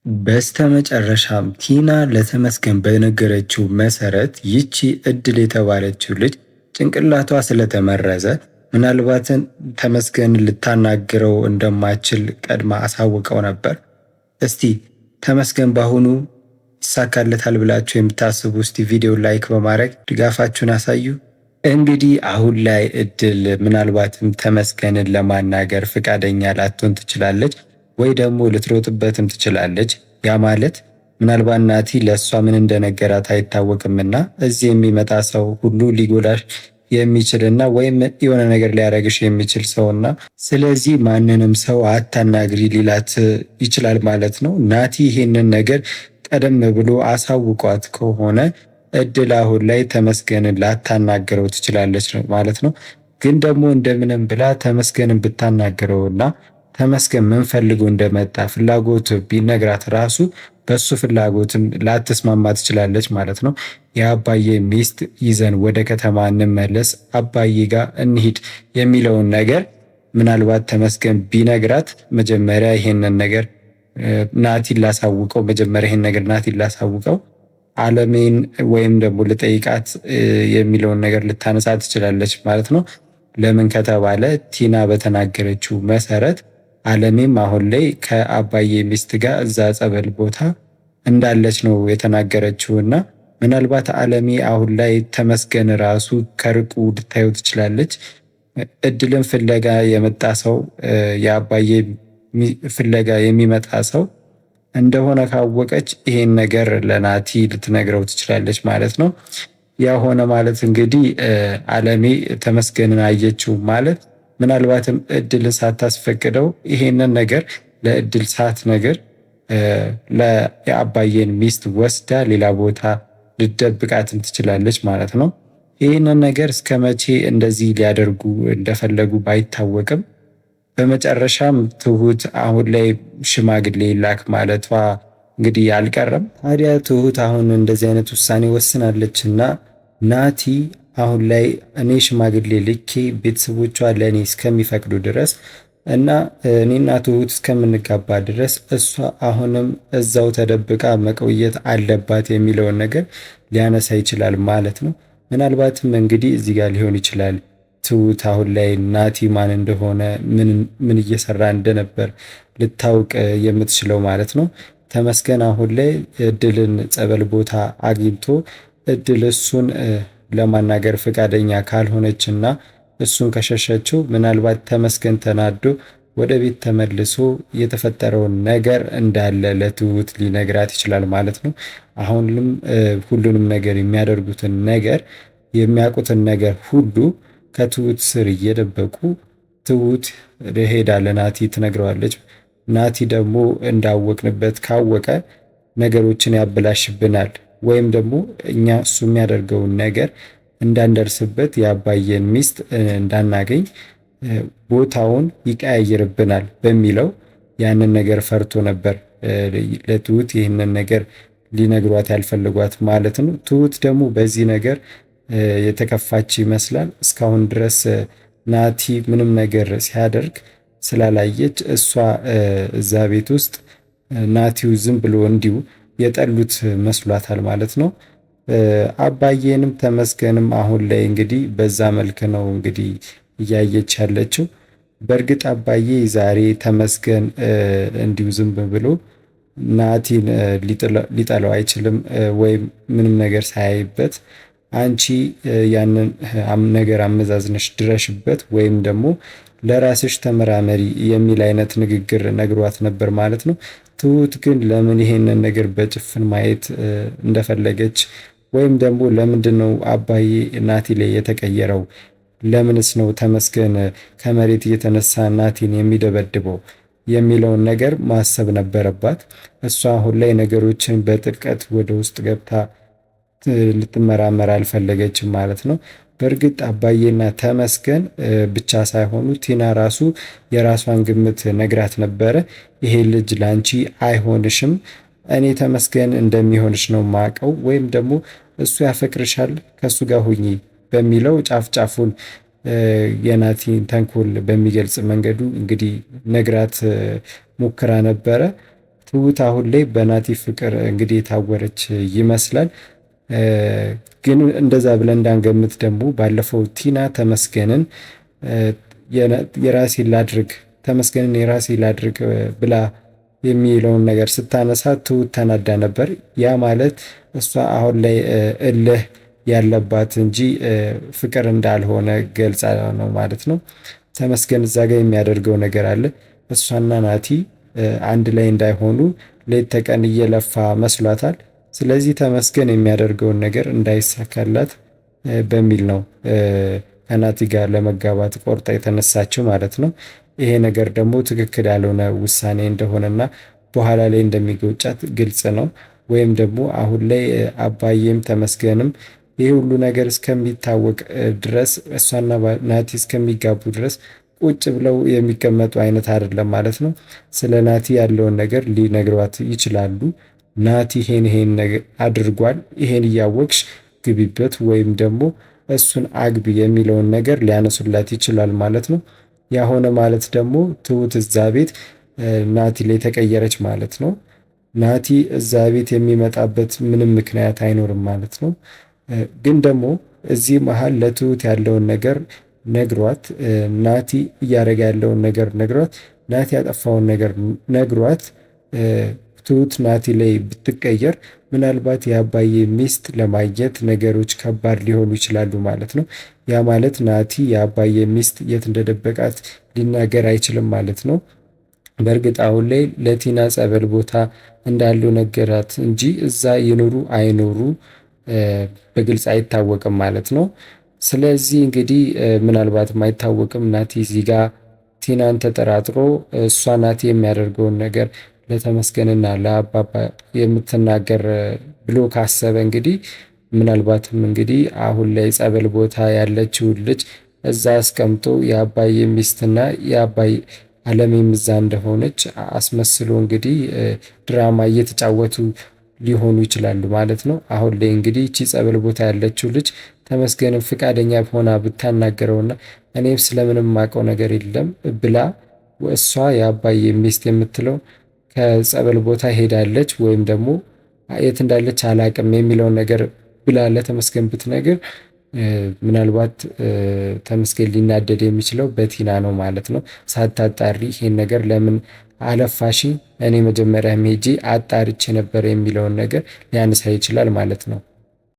በስተመጨረሻም ቲና ለተመስገን በነገረችው መሰረት ይቺ እድል የተባለችው ልጅ ጭንቅላቷ ስለተመረዘ ምናልባትን ተመስገን ልታናግረው እንደማችል ቀድማ አሳውቀው ነበር። እስቲ ተመስገን በአሁኑ ይሳካለታል ብላችሁ የምታስቡ እስቲ ቪዲዮ like በማድረግ ድጋፋችሁን አሳዩ። እንግዲህ አሁን ላይ እድል ምናልባትም ተመስገንን ለማናገር ፍቃደኛ ላትሆን ትችላለች፣ ወይ ደግሞ ልትሮጥበትም ትችላለች። ያ ማለት ምናልባት ናቲ ለእሷ ምን እንደነገራት አይታወቅምና እዚህ የሚመጣ ሰው ሁሉ ሊጎዳሽ የሚችልና ወይም የሆነ ነገር ሊያደርግሽ የሚችል ሰውና ስለዚህ ማንንም ሰው አታናግሪ ሊላት ይችላል ማለት ነው። ናቲ ይሄንን ነገር ቀደም ብሎ አሳውቋት ከሆነ እድል አሁን ላይ ተመስገንን ላታናግረው ትችላለች ማለት ነው። ግን ደግሞ እንደምንም ብላ ተመስገንን ብታናግረውና ተመስገን ምን ፈልጎ እንደመጣ ፍላጎት ቢነግራት ራሱ በሱ ፍላጎትም ላትስማማ ትችላለች ማለት ነው። የአባዬ ሚስት ይዘን ወደ ከተማ እንመለስ፣ አባዬ ጋር እንሂድ የሚለውን ነገር ምናልባት ተመስገን ቢነግራት መጀመሪያ ይሄንን ነገር ናቲን ላሳውቀው፣ መጀመሪያ ይሄን ነገር ናቲን ላሳውቀው አለሜን ወይም ደግሞ ልጠይቃት የሚለውን ነገር ልታነሳ ትችላለች ማለት ነው። ለምን ከተባለ ቲና በተናገረችው መሰረት አለሜም አሁን ላይ ከአባዬ ሚስት ጋር እዛ ጸበል ቦታ እንዳለች ነው የተናገረችው። እና ምናልባት አለሜ አሁን ላይ ተመስገን ራሱ ከርቁ ልታዩ ትችላለች። እድልን ፍለጋ የመጣ ሰው የአባዬ ፍለጋ የሚመጣ ሰው እንደሆነ ካወቀች ይሄን ነገር ለናቲ ልትነግረው ትችላለች ማለት ነው። ያ ሆነ ማለት እንግዲህ አለሜ ተመስገንን አየችው ማለት ምናልባትም እድል ሳታስፈቅደው ይሄንን ነገር ለእድል ሳትነግር የአባዬን ሚስት ወስዳ ሌላ ቦታ ልደብቃትም ትችላለች ማለት ነው። ይህንን ነገር እስከ መቼ እንደዚህ ሊያደርጉ እንደፈለጉ ባይታወቅም በመጨረሻም ትሁት አሁን ላይ ሽማግሌ ላክ ማለቷ እንግዲህ አልቀረም። ታዲያ ትሁት አሁን እንደዚህ አይነት ውሳኔ ወስናለች እና ናቲ አሁን ላይ እኔ ሽማግሌ ልኬ ቤተሰቦቿ ለእኔ እስከሚፈቅዱ ድረስ እና እኔና ትሁት እስከምንጋባ ድረስ እሷ አሁንም እዛው ተደብቃ መቆየት አለባት የሚለውን ነገር ሊያነሳ ይችላል ማለት ነው። ምናልባትም እንግዲህ እዚህ ጋር ሊሆን ይችላል ትሁት አሁን ላይ ናቲ ማን እንደሆነ ምን እየሰራ እንደነበር ልታውቅ የምትችለው ማለት ነው። ተመስገን አሁን ላይ እድልን ጸበል ቦታ አግኝቶ እድል እሱን ለማናገር ፈቃደኛ ካልሆነች እና እሱን ከሸሸችው ምናልባት ተመስገን ተናዶ ወደ ቤት ተመልሶ የተፈጠረውን ነገር እንዳለ ለትሁት ሊነግራት ይችላል ማለት ነው። አሁንም ሁሉንም ነገር የሚያደርጉትን ነገር የሚያውቁትን ነገር ሁሉ ከትሁት ስር እየደበቁ ትሁት ሄዳ ለናቲ ትነግረዋለች። ናቲ ደግሞ እንዳወቅንበት ካወቀ ነገሮችን ያበላሽብናል ወይም ደግሞ እኛ እሱ የሚያደርገውን ነገር እንዳንደርስበት የአባዬን ሚስት እንዳናገኝ ቦታውን ይቀያይርብናል በሚለው ያንን ነገር ፈርቶ ነበር ለትሁት ይህንን ነገር ሊነግሯት ያልፈልጓት ማለት ነው። ትሁት ደግሞ በዚህ ነገር የተከፋች ይመስላል። እስካሁን ድረስ ናቲ ምንም ነገር ሲያደርግ ስላላየች እሷ እዛ ቤት ውስጥ ናቲው ዝም ብሎ እንዲሁ የጠሉት መስሏታል ማለት ነው። አባዬንም ተመስገንም አሁን ላይ እንግዲህ በዛ መልክ ነው እንግዲህ እያየች ያለችው። በእርግጥ አባዬ ዛሬ ተመስገን እንዲሁ ዝም ብሎ ናቲን ሊጠላው አይችልም፣ ወይም ምንም ነገር ሳያይበት አንቺ ያንን ነገር አመዛዝነሽ ድረሽበት ወይም ደግሞ ለራስሽ ተመራመሪ የሚል አይነት ንግግር ነግሯት ነበር ማለት ነው። ትሁት ግን ለምን ይሄንን ነገር በጭፍን ማየት እንደፈለገች ወይም ደግሞ ለምንድን ነው አባዬ ናቲ ላይ የተቀየረው? ለምንስ ነው ተመስገን ከመሬት እየተነሳ ናቲን የሚደበድበው የሚለውን ነገር ማሰብ ነበረባት። እሷ አሁን ላይ ነገሮችን በጥልቀት ወደ ውስጥ ገብታ ልትመራመር አልፈለገችም ማለት ነው። በእርግጥ አባዬና ተመስገን ብቻ ሳይሆኑ ቲና ራሱ የራሷን ግምት ነግራት ነበረ። ይሄ ልጅ ላንቺ አይሆንሽም፣ እኔ ተመስገን እንደሚሆንሽ ነው ማቀው፣ ወይም ደግሞ እሱ ያፈቅርሻል፣ ከእሱ ጋር ሁኚ በሚለው ጫፍ ጫፉን የናቲን ተንኮል በሚገልጽ መንገዱ እንግዲህ ነግራት ሞክራ ነበረ። ትሁት አሁን ላይ በናቲ ፍቅር እንግዲህ የታወረች ይመስላል። ግን እንደዛ ብለን እንዳንገምት ደግሞ ባለፈው ቲና ተመስገንን የራሴ ላድርግ ተመስገንን የራሴ ላድርግ ብላ የሚለውን ነገር ስታነሳ ትሁት ተናዳ ነበር። ያ ማለት እሷ አሁን ላይ እልህ ያለባት እንጂ ፍቅር እንዳልሆነ ገልጻ ነው ማለት ነው። ተመስገን እዛ ጋር የሚያደርገው ነገር አለ። እሷና ናቲ አንድ ላይ እንዳይሆኑ ሌት ተቀን እየለፋ መስሏታል። ስለዚህ ተመስገን የሚያደርገውን ነገር እንዳይሳካላት በሚል ነው ከናቲ ጋር ለመጋባት ቆርጣ የተነሳችው ማለት ነው። ይሄ ነገር ደግሞ ትክክል ያልሆነ ውሳኔ እንደሆነና በኋላ ላይ እንደሚጎጫት ግልጽ ነው። ወይም ደግሞ አሁን ላይ አባዬም ተመስገንም ይህ ሁሉ ነገር እስከሚታወቅ ድረስ እሷና ናቲ እስከሚጋቡ ድረስ ቁጭ ብለው የሚቀመጡ አይነት አይደለም ማለት ነው። ስለ ናቲ ያለውን ነገር ሊነግሯት ይችላሉ። ናቲ ይሄን ይሄን ነገር አድርጓል፣ ይሄን እያወቅሽ ግቢበት ወይም ደግሞ እሱን አግቢ የሚለውን ነገር ሊያነሱላት ይችላል ማለት ነው። ያሆነ ማለት ደግሞ ትሁት እዛ ቤት ናቲ ላይ ተቀየረች ማለት ነው። ናቲ እዛ ቤት የሚመጣበት ምንም ምክንያት አይኖርም ማለት ነው። ግን ደግሞ እዚህ መሀል ለትሁት ያለውን ነገር ነግሯት፣ ናቲ እያደረገ ያለውን ነገር ነግሯት፣ ናቲ ያጠፋውን ነገር ነግሯት ትሁት ናቲ ላይ ብትቀየር ምናልባት የአባዬ ሚስት ለማግኘት ነገሮች ከባድ ሊሆኑ ይችላሉ ማለት ነው። ያ ማለት ናቲ የአባዬ ሚስት የት እንደደበቃት ሊናገር አይችልም ማለት ነው። በእርግጥ አሁን ላይ ለቲና ጸበል ቦታ እንዳሉ ነገራት እንጂ እዛ ይኑሩ አይኑሩ በግልጽ አይታወቅም ማለት ነው። ስለዚህ እንግዲህ ምናልባትም አይታወቅም ናቲ እዚህ ጋ ቲናን ተጠራጥሮ እሷ ናቲ የሚያደርገውን ነገር ለተመስገንና ለአባባ የምትናገር ብሎ ካሰበ እንግዲህ ምናልባትም እንግዲህ አሁን ላይ ጸበል ቦታ ያለችውን ልጅ እዛ አስቀምጦ የአባዬ ሚስትና የአባይ አለሜም እዛ እንደሆነች አስመስሎ እንግዲህ ድራማ እየተጫወቱ ሊሆኑ ይችላሉ ማለት ነው። አሁን ላይ እንግዲህ እቺ ጸበል ቦታ ያለችው ልጅ ተመስገንም ፍቃደኛ ሆና ብታናገረውና እኔም ስለምንም ማውቀው ነገር የለም ብላ እሷ የአባዬ ሚስት የምትለው ከጸበል ቦታ ሄዳለች ወይም ደግሞ የት እንዳለች አላቅም የሚለውን ነገር ብላ ለተመስገን ብትነግር ምናልባት ተመስገን ሊናደድ የሚችለው በቲና ነው ማለት ነው። ሳታጣሪ ይሄን ነገር ለምን አለፋሽ? እኔ መጀመሪያ ሄጄ አጣርቼ ነበር የሚለውን ነገር ሊያነሳ ይችላል ማለት ነው።